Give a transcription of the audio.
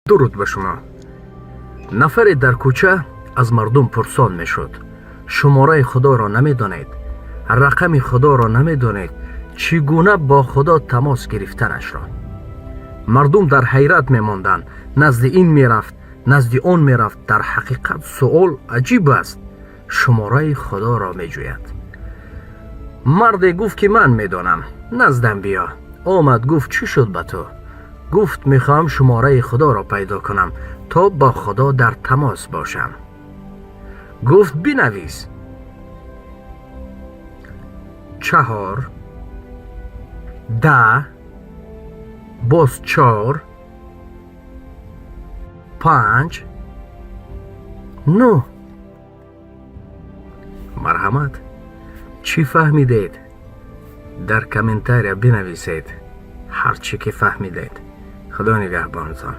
Дуруд ба шумо. Нафаре дар кӯча аз мардум пурсон мешуд: шумораи Худоро намедонед, рақами Худоро намедонед, чӣ гуна бо Худо тамос гирифтанашро? Мардум дар ҳайрат мемонданд. Назди ин мерафт, назди он мерафт. Дар ҳақиқат суол аҷиб аст. Шумораи Худоро меҷӯяд. Марде гуфт, ки ман медонам, наздам биё. Омад, гуфт: чӣ шуд ба ту? Гуфт: мехоҳам шумораи Худоро пайдо кунам, то бо Худо дар тамос бошам. Гуфт: бинавис: 4, 10, боз 4, 5, 9. Марҳамат, чӣ фаҳмидед? Дар комментария бинависед ҳар чӣ ки фаҳмидед. Худо нигаҳбонатон.